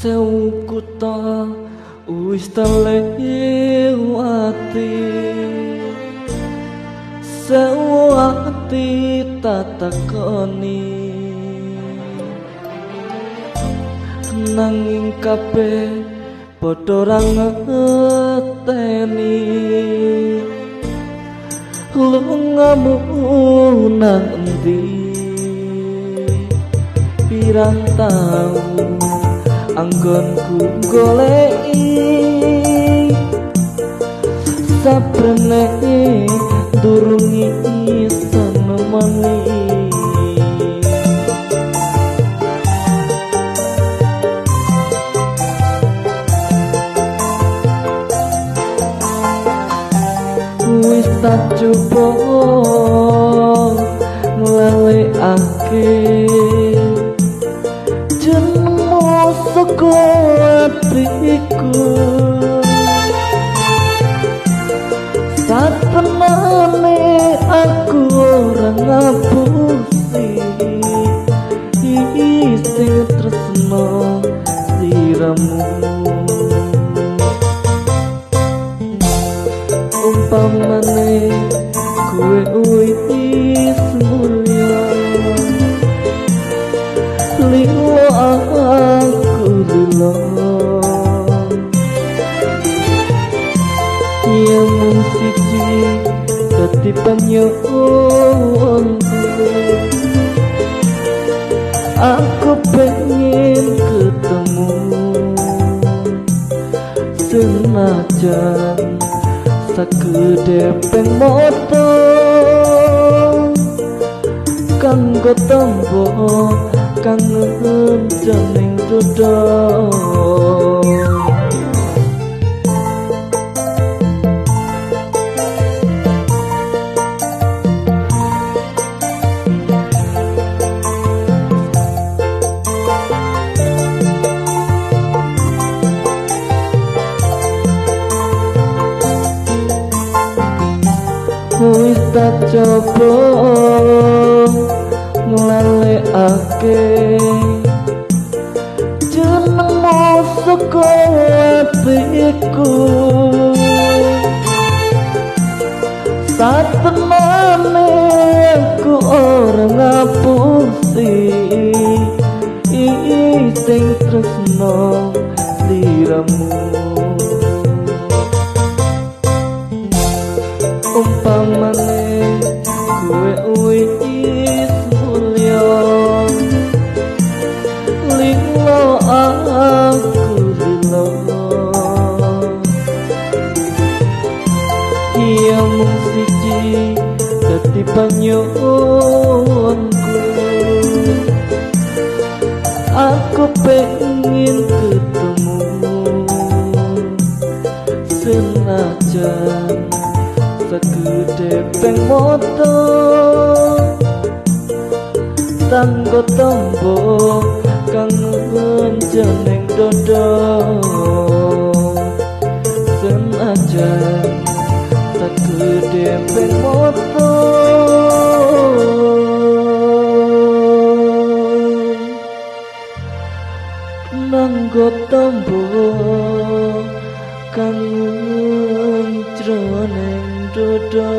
Sewu kutha wis telewati, sewu ati tatakoni, nanging kabeh padha ra ngerteni. Lungamu nang endi, pirang taun anggonku goleki, sabrene durung iso nemoni. Wis tak coba nglalekake jenengmu saka atiku, satemene aku ora ngapusi sing tresno sliramu. Umpamane kowe wis mulya, lilo aku lilo, yen mung siji dadi panyuwunku, aku pengen ketemu senajan sakedhepeng moto kanggo tombo kangen jroning dodo. Wis tak coba nglalekake jenengmu saka atiku, satemene aku ora ngapusi sing tresno sliramu. Umpamane kowe wis mulya, lilo aku lilo, iya mung siji dadi panyuwunku, aku pengen ketemu senajan sakedhepeng moto tanggo tombo kangen jroning dodo, senajan sakedhepeng moto nanggo tombo kangen jroning dodo.